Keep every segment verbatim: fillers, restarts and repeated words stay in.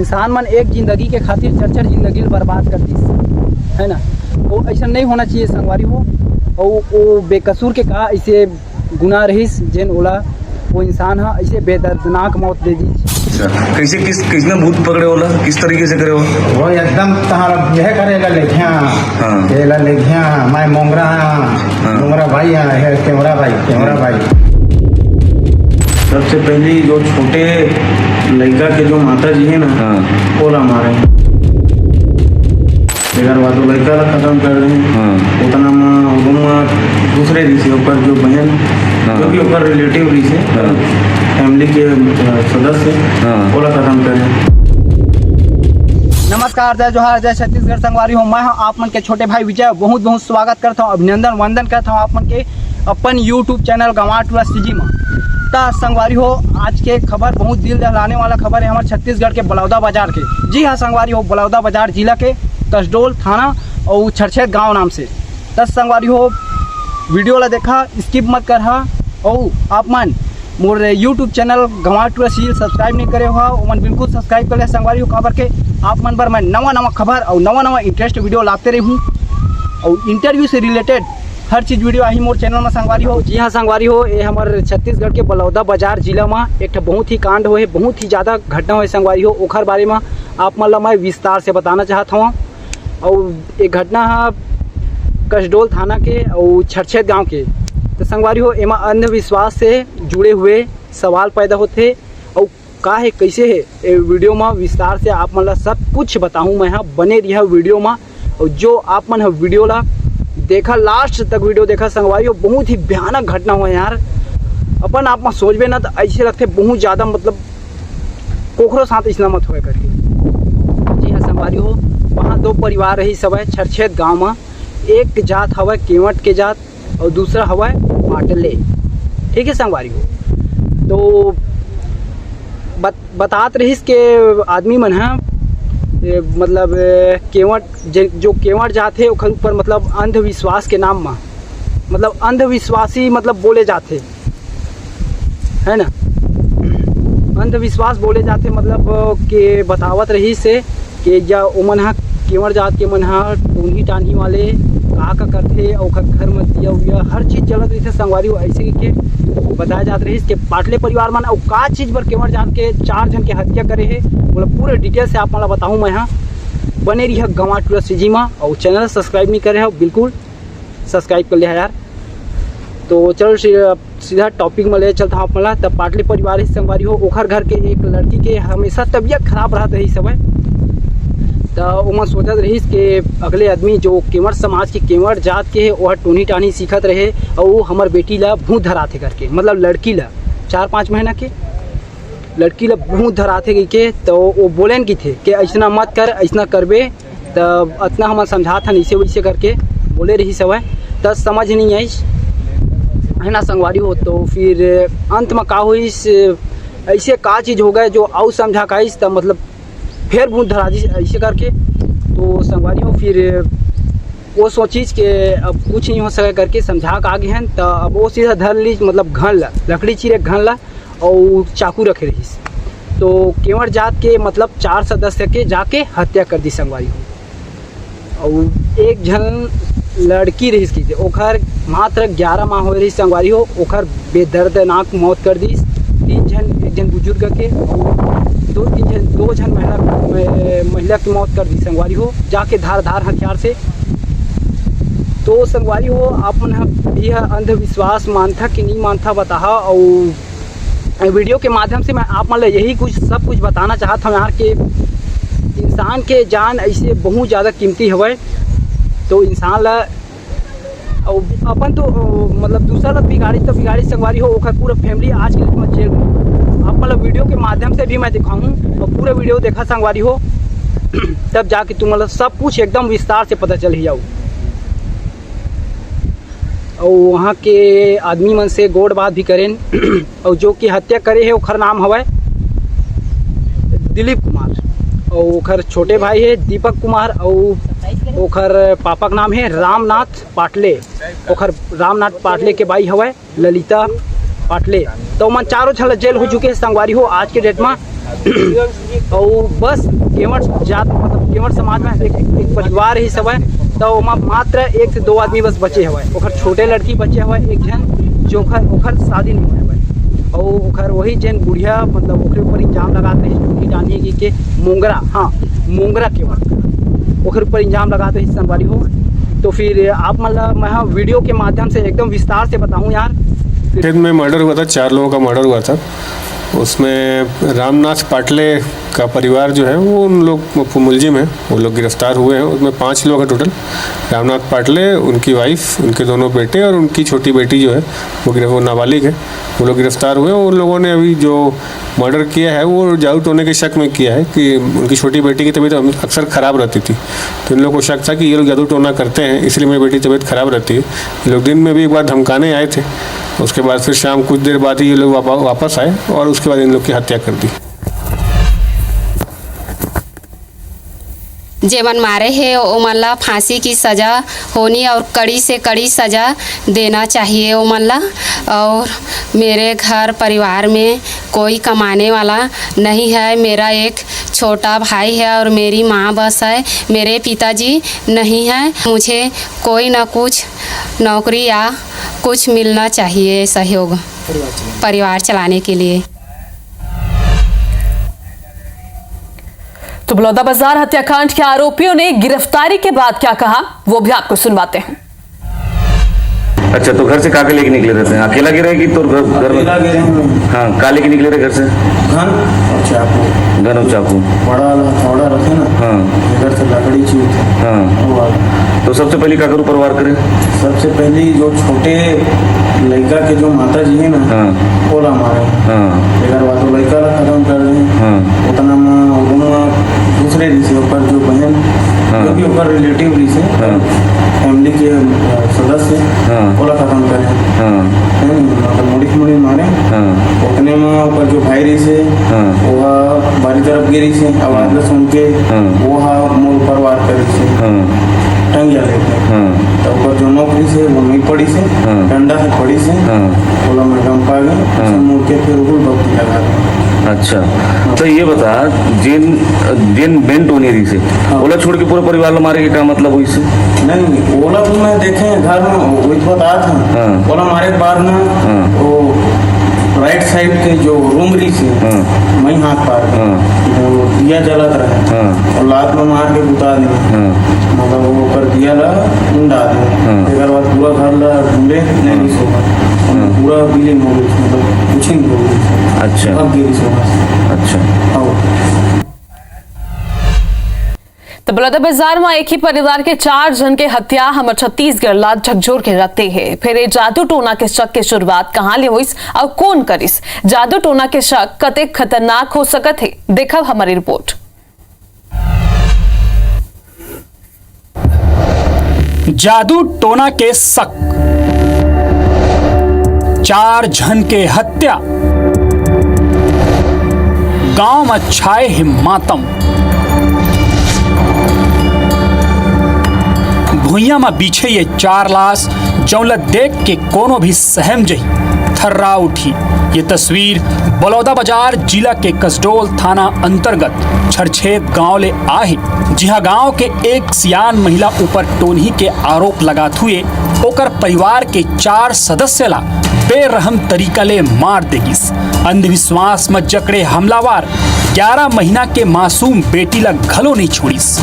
इंसान मन एक जिंदगी के खातिर चार चार जिंदगी ल बर्बाद कर दिस, है ना? तो ऐसा नहीं होना चाहिए संगवारी हो। और वो बेकसूर के का ऐसे गुनाह रहिस जेन ओला वो इंसान हा ऐसे बेदर्दनाक मौत दे दी। अच्छा, कैसे, किस, किसने भूत पकड़े वाला, किस तरीके से करे हो? वो एकदम तहारा यह करेगा लेखिया। हाँ। केला लेखिया, मैं मोंगरा हाँ। हाँ। मोंगरा भाई हाँ, है केवरा भाई, केवरा भाई। सबसे पहले जो छोटे लड़का के जो माता जी है ना, हाँ। ओला मारे। तेकर बाद वो लड़का ला खत्म कर दे। हाँ। उतना में रूम में दूसरे रिश्ते ओकर जो बहन, हाँ। जो भी ओकर रिलेटिव रिश्ते, हाँ। फैमिली के अ, सदस्य, हाँ। ओला खत्म करे। नमस्कार, जय जोहार, जय छत्तीसगढ़ संगवारी हो। मैं हूं आप मन के छोटे भाई विजय। बहुत बहुत स्वागत करता हूं, अभिनंदन वंदन करता हूं आप मन के अपन YouTube चैनल गंवार टूरा सीजी में। त संगवारी हो, आज के खबर बहुत दिल दहलाने वाला खबर है हमारे छत्तीसगढ़ के बलौदा बाजार के। जी हाँ संगवारी हो, बलौदा बाजार जिला के कसडोल थाना और छरछेद गांव नाम से। त संगवारी हो, वीडियो ला देखा, स्किप मत करहा। और आप मन मोर YouTube चैनल गंवार टूरा सीजी सब्सक्राइब नहीं करे हो, ओमन बिल्कुल सब्सक्राइब कर ले संगवारी हो, काबर के आप मन बर मैं नवा नवा खबर और नवा नवा इंटरेस्ट वीडियो लाते रहूँ। और इंटरव्यू से रिलेटेड हर चीज वीडियो आही मोर चैनल में संगवारी हो। जी हाँ संगवारी हो, ये हमर छत्तीसगढ़ के बलौदा बाजार जिला में एक ठो बहुत ही कांड होए, बहुत ही ज्यादा घटना होए संगवारी हो, ओखर बारे में आप मन ला मैं विस्तार से बताना चाहत हूँ। और ये घटना हा कसडोल थाना के और छरछेद गांव के। तो संगवारी हो, एमा अंधविश्वास से जुड़े हुए सवाल पैदा होथे। और का है, कैसे है, ये वीडियो में विस्तार से आप मन ला सब कुछ बताहूँ मैं हा। बने रहा वीडियो में। और जो आप मन ह वीडियो ला देखा, लास्ट तक वीडियो देखा संगवारी हो, बहुत ही भयानक घटना हुआ यार। अपन आप में सोचबे ना तो ऐसे लगथे बहुत ज्यादा, मतलब कोखरो साथ इसना मत होए करके। जी हाँ संगवारी हो, वहाँ दो परिवार रही सब है छरछेद गांव में। एक जात हवय केवट के जात और दूसरा हवय पाटले। ठीक है संगवारी हो, तो बत, बतात रहिस के आदमी मन ह, ए, मतलब ए, केवट जे, जो केवट जात हे ओखर ऊपर मतलब अंधविश्वास के नाम म, मतलब अंधविश्वासी मतलब बोले जात हे, है ना? अंधविश्वास बोले जात हे, मतलब के बतावत रहिस हे के या ओमन ह केवट जात के मन ह टोनही टानही वाले का का करथे, ओखर घर म दिया उया हर चीज जलत रहिथे संगवारी हो। ऐसे के बताया जात रहिस के पाटले परिवार मन अउ का चीज बर केवट जात के चार झन के हत्या करे हे, ओला पूरे डिटेल से आप मन ला बताहूँ मैं ह। बने रहिए गंवार टूरा सीजी म, अउ चैनल सब्सक्राइब नहीं करे हो बिल्कुल सब्सक्राइब कर लिया यार। तो चलो सी- सीधा टॉपिक में ले चलता हूँ आप मन ला। तब पाटले परिवार ही संगवारी हो, ओखर घर के एक लड़की के हमेशा तबीयत खराब रहत रही समय। त ओमन सोचत रहिस के अगले आदमी जो केवट समाज के केवट जात के हे, ओह टोनी टानी सीखत रहे अउ हमर बेटी ला भूत धराथे करके, मतलब लड़की ला, चार पाँच महीना के लड़की ला भूत धराथे कहिके। तो वो बोलेन की थे कि ऐसना मत कर, ऐसना करबे त अतना हमन समझात हन, इसे वैसे करके बोले रहिस हवय, त समझ नहीं आइस, है ना संगवारी हो। तो फिर अंत में का होइस, ऐसे का चीज हो गए जो आउ समझा का आइस, त मतलब फेर भूत धरा दिस ऐसे करके। तो संगवारी हो, फिर वो सोचिस के अब कुछ नहीं हो सके करके समझा के आगे हन, त अब वो सीधा धर लीस मतलब घन ला, लकड़ी चीरे घन ला, अउ चाकू रखे रहिस। तो केवट जात के मतलब चार सदस्य के जाके हत्या कर दी संगवारी हो। अउ एक झन लड़की रहिस की, ओखर मात्र ग्यारह माह होए रहिस संगवारी हो, ओखर बेदर्दनाक मौत कर दिस। तीन झन, एक झन बुजुर्ग के, अउ दो तीन झन, दो झन महिला, महिला की मौत कर दिस संगवारी हो, जाके धारदार हथियार से। तो संगवारी हो, आप मन ह भी ह अंधविश्वास मानथा कि नहीं मानथा बताहा। अउ वीडियो के माध्यम से मैं आप मन ला यही कुछ, सब कुछ बताना चाहत हूँ यार कि इंसान के जान ऐसे बहुत ज़्यादा कीमती हवय। तो इंसान ला, अउ अपन तो अ, मतलब दूसरा ला बिगाड़ी तो बिगाड़ी संगवारी हो, ओकर पूरा फैमिली आज के डेट में जेल में। आप मन ला वीडियो के माध्यम से भी मैं दिखाऊँ और पूरा वीडियो देखा संगवारी हो, तब जाके तुम मतलब सब कुछ एकदम विस्तार से पता चल ही जाऊ। अउ वहाँ के आदमी मन से गोठ बात भी करेन। अउ जो कि हत्या करे हे ओखर नाम हवय दिलीप कुमार, अउ ओखर छोटे भाई हे दीपक कुमार, अउ ओखर पापा के नाम हे रामनाथ पाटले। ओखर रामनाथ पाटले के बाई हवय ललिता, पाटले, तो ओमन चारों झन ला जेल हो चुके हे संगवारी हो आज के डेट में। अउ बस केवट जात, मतलब केवट समाज में एक, एक परिवार ही सब है, तो ओमा मात्र एक से दो आदमी बस बचे हवय। ओखर छोटे लड़की बचे हवय एक झन, जो ओखर, ओखर शादी नहीं होय हवय। अउ ओखर वही जेन बुढ़िया, मतलब ओकरे ऊपर इल्जाम लगात रहिस, टोनी डानी की के मोंगरा, हाँ, मोंगरा केवट, ओखर ऊपर इल्जाम लगात रहिस संगवारी हो। तो फिर आप मन ला मैं हाँ वीडियो के माध्यम से एकदम विस्तार से बताऊँ यार। खेत में मर्डर हुआ था, चार लोगों का मर्डर हुआ था। उसमें रामनाथ पाटले का परिवार जो है, वो उन लोग मुलजिम है, वो लोग गिरफ्तार हुए हैं। उसमें पाँच लोग हैं टोटल। रामनाथ पाटले, उनकी वाइफ, उनके दोनों बेटे और उनकी छोटी बेटी जो है, वो गिरफ-, वो नाबालिग है। वो लोग गिरफ्तार हुए हैं। उन लोगों ने अभी जो मर्डर किया है, वो जादू टोने के शक में किया है कि उनकी छोटी बेटी की तबीयत हम-, अक्सर ख़राब रहती थी, तो इन लोगों को शक था कि ये लोग जादू टोना करते हैं, इसलिए मेरी बेटी की तबीयत ख़राब रहती है। ये लोग दिन में भी एक बार धमकाने आए थे, उसके बाद फिर शाम कुछ देर बाद ही ये लोग वापा-, वापस आए और उसके बाद इन लोग की हत्या कर दी। जेमन मारे हे, ओमन ला फांसी की सजा होनी और कड़ी से कड़ी सजा देना चाहिए ओमन ला। और मेरे घर परिवार में कोई कमाने वाला नहीं है। मेरा एक छोटा भाई है और मेरी माँ बस है। मेरे पिताजी नहीं है। मुझे कोई ना कुछ नौकरी या कुछ मिलना चाहिए सहयोग परिवार चलाने के लिए। तो बलौदाबाजार हत्याकांड के आरोपियों ने गिरफ्तारी के बाद क्या कहा, वो भी आपको सुनवाते हैं। अच्छा, तो घर से का के लेके निकले रहते हैं? अकेला गे रहे कि तोर घर, घर में? अकेला गे रहे हैं। हाँ, का लेके निकले रहे घर से? घन और चाकू। घन और चाकू। बड़ा वाला हथौड़ा रखे ना, हाँ। घर से लकड़ी छीन थे। हाँ। वो वाला। तो सबसे पहले काकर ऊपर वार करे? सबसे पहले जो छोटे लड़का के जो माता जी है ना, हाँ। ओला मारे। हाँ। एकर बाद वो लड़का ला खत्म कर दे। हाँ। उतना में रूम में दूसरे रिश्ते ऊपर जो बहन, हाँ। जो भी ऊपर रिलेटिव रिश्ते, हाँ। फैमिली के, अ, सदस्य, हाँ। ओला खत्म करे। हाँ। है ना? मतलब मुड़ी मुड़ी मारे। हाँ। उतने में ऊपर जो भाई रिश्ते, हाँ। वो बारी तरफ गिरी से, आवाज ला सुन के, हाँ। वो हा मोर ऊपर वार करी से। हाँ। टंगिया लेके। हाँ। तो ऊपर जो नौकरी से, वो नहीं पड़ी से, हाँ। डंडा से पड़ी से, हाँ। ओला मैं गम पा गए, हाँ। मुड़ के फिर उहुल बत्ती लगा दे। अच्छा, हाँ। तो ये बता, जिन, जिन बेंट होनी रही से, हाँ। ओला छोड़ के पूरा परिवार ला मारे के का मतलब हुई से? नहीं, ओला तो मैं देखे घर में, वो तो बता था। हाँ। ओला मारे के बाद में, हाँ। वो राइट साइड के जो रूम रही से, हाँ। मैं हाथ पार के, हाँ। जो दिया जलत रहे, हाँ। और लात में मार के बुता दे। हाँ। मतलब वो ओकर दिया ला उंडा दे। हाँ। एकर बाद पूरा घर ला ढूंढे, नहीं हाँ। मिस होगा। हाँ। पूरा विलीन हो गई, मतलब कुछ नहीं हो गई। अच्छा। भाग गई सोना। अच्छा। हाँ। तो बलौदाबाजार में एक ही परिवार के चार जन के हत्या हमर छत्तीसगढ़ ला झकझोर के रखते हे। फेर ये जादू टोना के शक के शुरुआत कहाँ ले होइस अउ कौन करिस? जादू टोना के शक कतेक खतरनाक हो सकत हे, देखब हमारी रिपोर्ट। जादू टोना के शक, चार झन के हत्या, गांव में छाए हे मातम। भुइयां म बिछे ये चार लाश, जौन ल देख के कोनो भी सहम जही, थर्रा उठी। ये तस्वीर बलौदाबाजार जिला के कसडोल थाना अंतर्गत छरछेद गांव ले आहे, जिहां गांव के एक सियान महिला ऊपर टोनही के आरोप लगात हुए ओकर परिवार के चार सदस्य ला बेरहम तरीका ले मार दे गिस। अंधविश्वास म जकड़े हमलावर ग्यारह महीना के मासूम बेटी ला घलो नहीं छोड़िस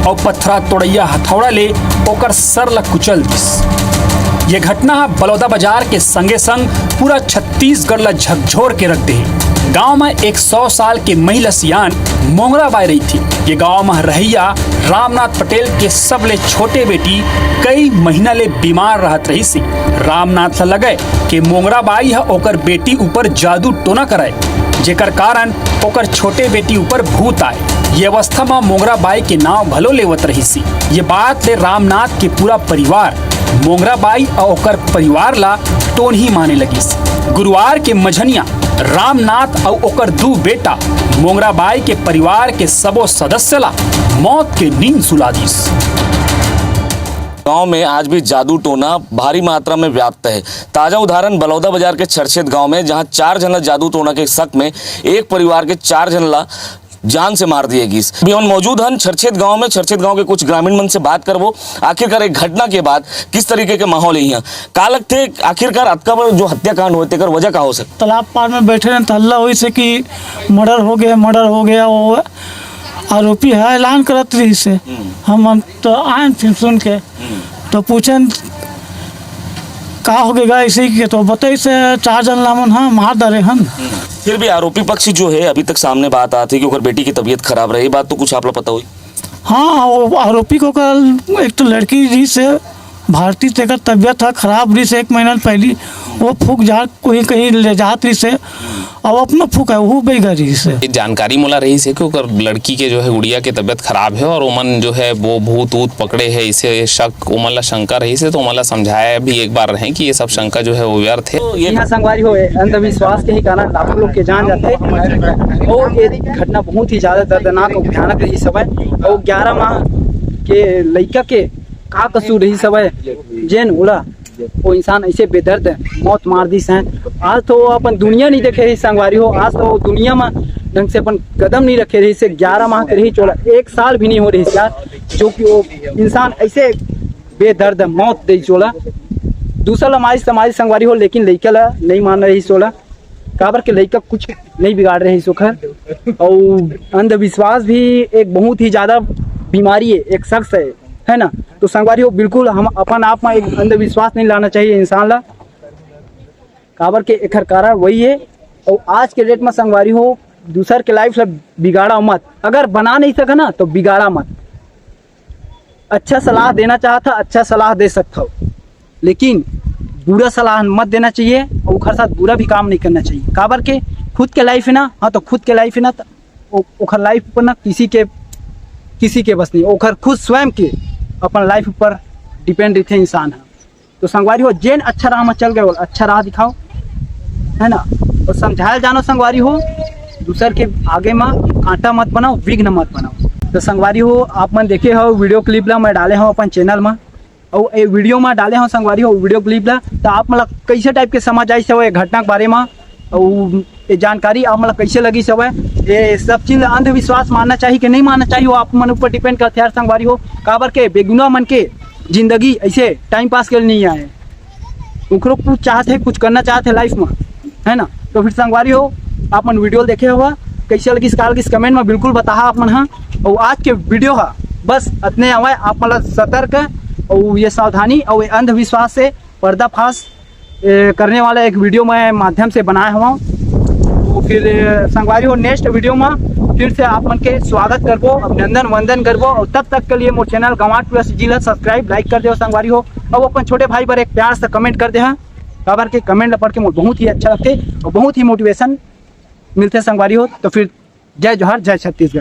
अउ पथरा तोड़ैया हथौड़ा ले ओकर सर ला कुचल दिस। ये घटना ह बलौदाबाजार के संगे संग पूरा छत्तीसगढ़ ला झकझोर के रख दे। गांव में एक सौ साल के महिला सियान मोंगरा बाई रहिथे। ये गांव में रहइया रामनाथ पटेल के सबले छोटे बेटी कई महीना ले बीमार रहत रहिस हे। रामनाथ ला लगे कि मोंगरा बाई ह ओकर बेटी ऊपर जादू टोना करय, जेकर कारण ओकर छोटे बेटी ऊपर भूत आय। ये अवस्था म मोंगरा बाई के नाव घलो लेवत रहिस हे। ये बात ले रामनाथ के पूरा परिवार मोंगरा बाई अउ ओकर परिवार ला टोनही माने लगिस। गुरुवार के मझनिया रामनाथ अउ ओकर दू बेटा मोंगरा बाई के परिवार के सबो सदस्य ला मौत के नींद सुला दिस। गांव में आज भी जादू टोना भारी मात्रा में व्याप्त है। ताजा उदाहरण बलौदा बाजार के छरछेद गांव में, जहां चार झन ला जादू टोना के शक में एक परिवार के चार झन ला जान से मार दिए गिस। अभी हमन मौजूद हन छरछेद गांव में। छरछेद गांव के कुछ ग्रामीण मन से बात करबो, आखिरकार एक घटना के बाद किस तरीके के माहौल हे इहाँ। का लगथे, आखिरकार अतका बड़ जो हत्याकांड होए, तेकर वजह का हो सकथे? तालाब पार में बैठे रहन, त हल्ला होइस हे कि मर्डर हो गया, मर्डर हो गया। वो आरोपी ह ऐलान करत रहिस हे। हम, हम तो आयन फिर सुन के, तो पूछन का हो गया ऐसे ही के, तो बताइस हे चार झन ला हमन ह मार डारे हन। फिर भी आरोपी पक्ष जो है, अभी तक सामने बात आत हे कि ओकर बेटी की तबीयत खराब रहे, ये बात तो कुछ आप ला पता होही? हाँ, वो आरोपी के ओकर एक तो लड़की रहिस हे भारती, तेकर तबीयत ह खराब रहिस हे एक महीना पहली, वो फूक झाड़ कहीं कहीं ले जात रहिस हे, अब अपना फूक है, वो बेघर रहिस हे। ये जानकारी मोला रहिस हे कि ओकर लड़की के जो है गुड़िया के तबीयत खराब है और ओमन जो है वो भूत ऊत पकड़े है, इसे शक, ओमन ला शंका रहिस हे, तो ओमन ला समझाए भी एक बार रहे कि ये सब शंका जो है वो व्यर्थ है। तो ये यहाँ संगवारी हो, अंधविश्वास के ही कारण लाखों लोग के जान जाथे। और ये घटना बहुत ही ज्यादा दर्दनाक और भयानक रहिस हवय। और ग्यारह माह के लइका के का कसूर रहिस हवय, जेन ओला वो इंसान ऐसे बेदर्द मौत मार दिस हे। आज तो वो अपन दुनिया नहीं देखे रहिस संगवारी हो, आज तो वो दुनिया में ढंग से अपन कदम नहीं रखे रहिस हे। ग्यारह माह के रहिस ओला, एक साल भी नहीं हो रहिस यार, जो कि वो इंसान ऐसे बेदर्द मौत देइस ओला। दूसरा ला मारिस त मारिस संगवारी हो, लेकिन लइका ला नहीं मारना रहिस ओला, काबर के लइका कुछ नहीं बिगाड़ रहिस ओखर। अउ अंधविश्वास भी एक बहुत ही ज्यादा बीमारी है, एक शख्स है, है ना? तो संगवारी हो, बिल्कुल हम अपन आप में एक अंधविश्वास नहीं लाना चाहिए इंसान ला, काबर के एखर कारण वही है। और आज के डेट में संगवारी हो, दूसर के लाइफ ला बिगाड़ा मत, अगर बना नहीं सके ना तो बिगाड़ा मत। अच्छा सलाह देना चाहत ह, अच्छा सलाह दे सकत हव, लेकिन बुरा सलाह मत देना चाहिए और ओखर साथ बुरा भी काम नहीं करना चाहिए। काबर के खुद के लाइफ है ना, हाँ, तो खुद के लाइफ है ना, त ओ-, ओखर लाइफ पर ना किसी के, किसी के बस नहीं, ओखर खुद स्वयं के अपन लाइफ पर डिपेंड रहिथे इंसान ह। तो संगवारी हो, जेन अच्छा राह में चल गए, ओला अच्छा राह दिखाओ, है ना? और समझायल जानो संगवारी हो, दूसर के आगे में कांटा मत बनाओ, विघ्न मत बनाओ। तो संगवारी हो, आप मन देखे हो वीडियो क्लिप ला मैं डाले हूँ अपन चैनल में, और ये वीडियो में डाले हूँ संगवारी हो वीडियो क्लिप ला, तो आप मन ला कैसे टाइप के समझ आइस हवय ये घटना के बारे में, और ये जानकारी आप मन ला कैसे लगिस हवय, ये सब चीज ला अंधविश्वास मानना चाहिए कि नहीं मानना चाहिए, वो आप मन ऊपर डिपेंड करथे यार संगवारी हो। काबर के बेगुनाह मन के जिंदगी ऐसे टाइम पास के लिए नहीं आए, उखरो कुछ चाहत है, कुछ करना चाहत है लाइफ में, है ना? तो फिर संगवारी हो, आप मन वीडियो देखे हवा, कैसे लगिस, का लगिस, कमेंट में बिल्कुल बताहा आप मन हा। और आज के वीडियो हा बस अतने हवय, आप मन ला सतर्क और ये सावधानी और ये अंधविश्वास से पर्दाफाश, ए, करने वाला एक वीडियो मैं माध्यम से बनाए हवा। तो फिर, ए, संगवारी हो, नेक्स्ट वीडियो में फिर से आप मन के स्वागत करबो, अभिनंदन वंदन करबो। और तब तक के लिए मोर चैनल गंवार टूरा जी ला सब्सक्राइब, लाइक कर देव संगवारी हो, और अपन छोटे भाई बर एक प्यार से कमेंट कर दे हा, काबर के कमेंट ला पढ़ के मोर बहुत ही अच्छा लगथे और बहुत ही मोटिवेशन मिलथे संगवारी हो। तो फिर जय जोहार, जय छत्तीसगढ़।